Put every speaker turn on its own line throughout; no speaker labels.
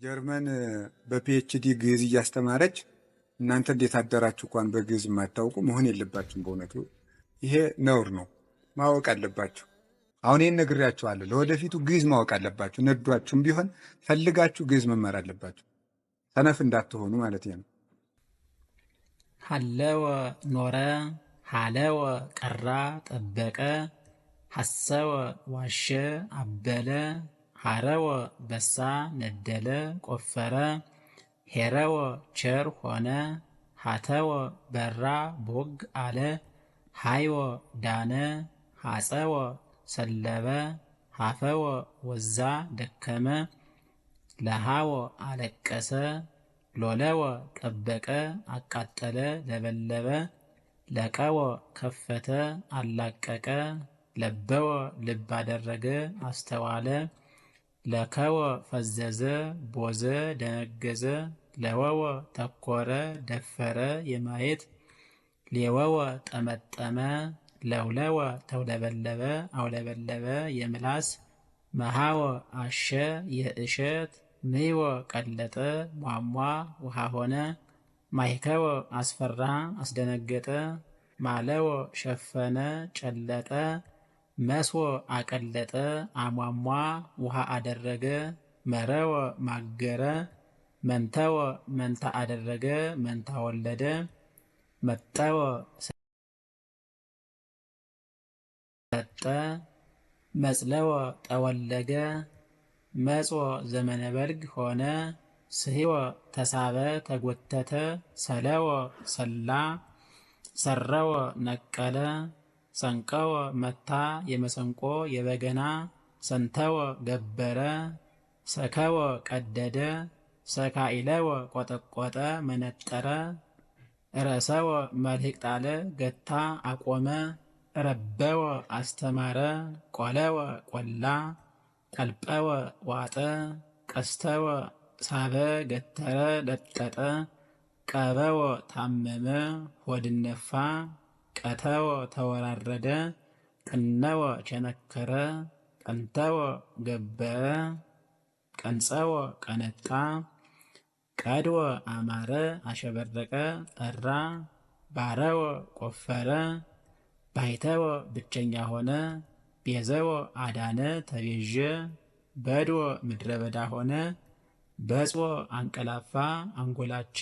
ጀርመን በ PhD ግዕዝ እያስተማረች እናንተ እንዴት አደራችሁ እንኳን በግዕዝ የማታውቁ መሆን የለባችሁም። በእውነቱ ይሄ ነውር ነው፣ ማወቅ አለባችሁ። አሁን ይህን ነግሬያችኋለሁ። ለወደፊቱ ግዕዝ ማወቅ አለባችሁ። ነዷችሁም ቢሆን ፈልጋችሁ ግዕዝ መማር አለባችሁ። ሰነፍ እንዳትሆኑ ማለት ነው።
ሀለወ ኖረ፣ ሀለወ ቀራ ጠበቀ፣ ሐሰወ ዋሸ አበለ፣ ሀረወ በሳ ነደለ ቆፈረ፣ ሄረወ ቸር ሆነ፣ ሀተወ በራ ቦግ አለ፣ ሃይወ ዳነ፣ ሐፀወ ሰለበ፣ ሀፈወ ወዛ ደከመ፣ ለሃወ አለቀሰ፣ ሎለወ ጠበቀ አቃጠለ ለበለበ፣ ለቀወ ከፈተ አላቀቀ፣ ለበወ ልብ አደረገ አስተዋለ፣ ለከወ ፈዘዘ ቦዘ ደነገዘ፣ ለወወ ተኮረ ደፈረ የማየት፣ ሌወወ ጠመጠመ፣ ለውለወ ተውለበለበ አውለበለበ የምላስ፣ መሃወ አሸ የእሸት፣ ምይወ ቀለጠ ሟሟ ውሃ ሆነ፣ ማይከወ አስፈራ አስደነገጠ፣ ማለወ ሸፈነ ጨለጠ፣ መስወ አቀለጠ አሟሟ ውሃ አደረገ፣ መረወ ማገረ፣ መንተወ መንታ አደረገ መንታ ወለደ፣ መጠወ ሰጠ፣ መጽለወ ጠወለገ፣ መጽወ ዘመነ በልግ ሆነ፣ ስሂወ ተሳበ ተጎተተ፣ ሰለወ ሰላ፣ ሰረወ ነቀለ፣ ሰንቀወ መታ የመሰንቆ የበገና፣ ሰንተወ ገበረ፣ ሰከወ ቀደደ፣ ሰካኢለወ ቆጠቆጠ መነጠረ፣ ረሰወ መልህቅ ጣለ ገታ አቆመ፣ ረበወ አስተማረ፣ ቆለወ ቆላ፣ ቀልጰወ ዋጠ፣ ቀስተወ ሳበ ገተረ ለጠጠ፣ ቀበወ ታመመ ሆድን ነፋ፣ ቀተወ ተወራረደ፣ ቅነወ ቸነከረ፣ ቀንተወ ገበረ፣ ቀንጸወ ቀነጣ፣ ቀድወ አማረ አሸበረቀ ጠራ፣ ባረወ ቆፈረ፣ ባይተወ ብቸኛ ሆነ፣ ቤዘወ አዳነ ተቤዠ፣ በድወ ምድረ በዳ ሆነ፣ በጽወ አንቀላፋ አንጎላቸ፣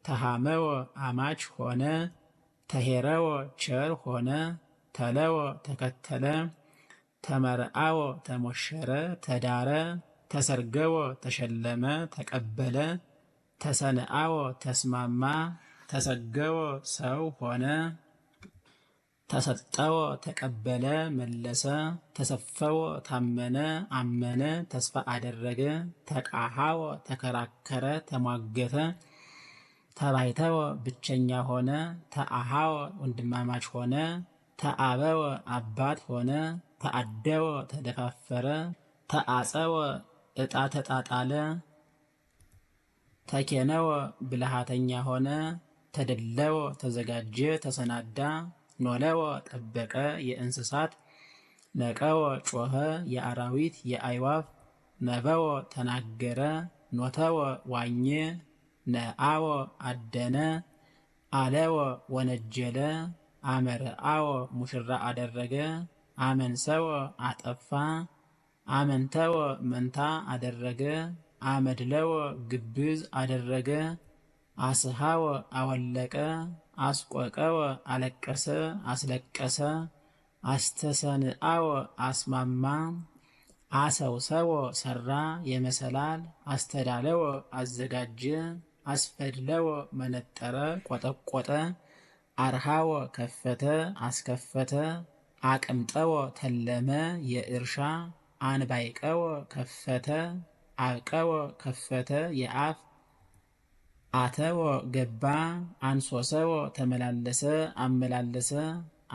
ተሃመወ አማች ሆነ፣ ተሄረወ ቸር ሆነ፣ ተለወ ተከተለ፣ ተመርአወ ተሞሸረ ተዳረ፣ ተሰርገወ ተሸለመ ተቀበለ፣ ተሰንአወ ተስማማ፣ ተሰገወ ሰው ሆነ፣ ተሰጠወ ተቀበለ መለሰ፣ ተሰፈወ ታመነ አመነ ተስፋ አደረገ፣ ተቃሃወ ተከራከረ ተሟገተ፣ ተባይተወ ብቸኛ ሆነ፣ ተአሃወ ወንድማማች ሆነ፣ ተአበወ አባት ሆነ፣ ተአደወ ተደፋፈረ፣ ተአጸወ ዕጣ ተጣጣለ፣ ተኬነወ ብልሃተኛ ሆነ፣ ተደለወ ተዘጋጀ ተሰናዳ፣ ኖለወ ጠበቀ የእንስሳት፣ ነቀወ ጮኸ የአራዊት የአዕዋፍ፣ ነበወ ተናገረ፣ ኖተወ ዋኘ፣ ነአወ አደነ፣ አለወ ወነጀለ፣ አመርአወ ሙሽራ አደረገ፣ አመንሰወ አጠፋ፣ አመንተወ መንታ አደረገ፣ አመድለወ ግብዝ አደረገ፣ አስሃወ አወለቀ፣ አስቆቀወ አለቀሰ አስለቀሰ፣ አስተሰንአወ አስማማ፣ አሰውሰወ ሰራ የመሰላል፣ አስተዳለወ አዘጋጀ፣ አስፈድለወ መነጠረ ቆጠቆጠ፣ አርሃወ ከፈተ አስከፈተ፣ አቅምጠወ ተለመ የእርሻ፣ አንባይቀወ ከፈተ፣ አብቀወ ከፈተ የአፍ፣ አተወ ገባ፣ አንሶሰወ ተመላለሰ አመላለሰ፣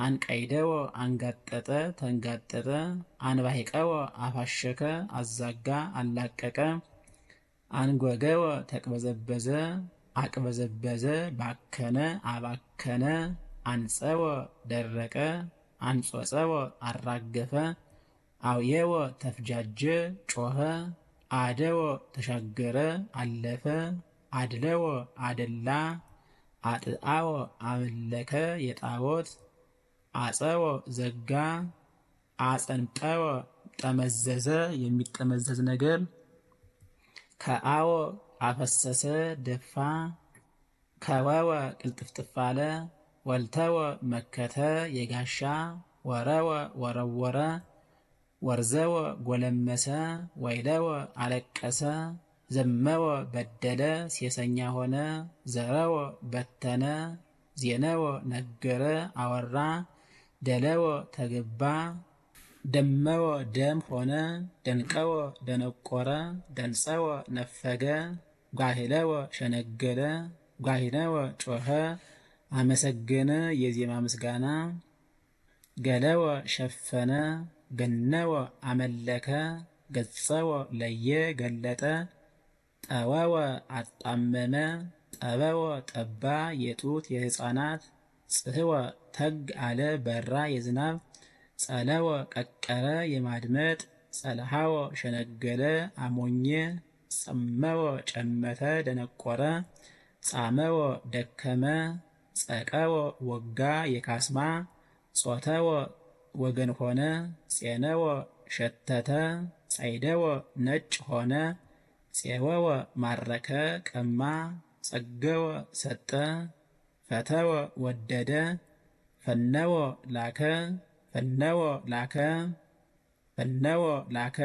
አንቀይደወ አንጋጠጠ ተንጋጠጠ፣ አንባሂቀወ አፋሸከ አዛጋ አላቀቀ፣ አንጎገወ ተቅበዘበዘ፣ አቅበዘበዘ ባከነ አባከነ አንጸወ ደረቀ አንጾጸወ አራገፈ አውየወ ተፍጃጀ ጮኸ አደወ ተሻገረ አለፈ አድለወ አደላ አጥአወ አመለከ የጣዖት አጸወ ዘጋ አጸንጠወ ጠመዘዘ የሚጠመዘዝ ነገር ከአወ አፈሰሰ ደፋ ከወወ ቅልጥፍጥፍ አለ ወልተወ መከተ የጋሻ ወረወ ወረወረ ወርዘወ ጎለመሰ ወይለወ አለቀሰ ዘመወ በደለ ሴሰኛ ሆነ ዘረወ በተነ ዜነወ ነገረ አወራ ደለወ ተገባ ደመወ ደም ሆነ ደንቀወ ደነቆረ ደንጸወ ነፈገ ጓህለወ ሸነገለ ጓሂነወ ጮኸ አመሰገነ የዜማ ምስጋና ገለወ ሸፈነ ገነወ አመለከ ገጸወ ለየ ገለጠ ጠወወ አጣመመ ጠበወ ጠባ የጡት የሕፃናት ጽህወ ተግ አለ በራ የዝናብ ጸለወ ቀቀረ የማድመጥ ጸልሃወ ሸነገለ አሞኘ ጸመወ ጨመተ ደነቆረ ጻመወ ደከመ ጸቀወ ወጋ የካስማ ጾተወ ወገን ሆነ ጼነወ ሸተተ ጸይደወ ነጭ ሆነ ፄወወ ማረከ ቀማ ጸገወ ሰጠ ፈተወ ወደደ ፈነወ ላከ ፈነወ ላከ ፈነወ ላከ።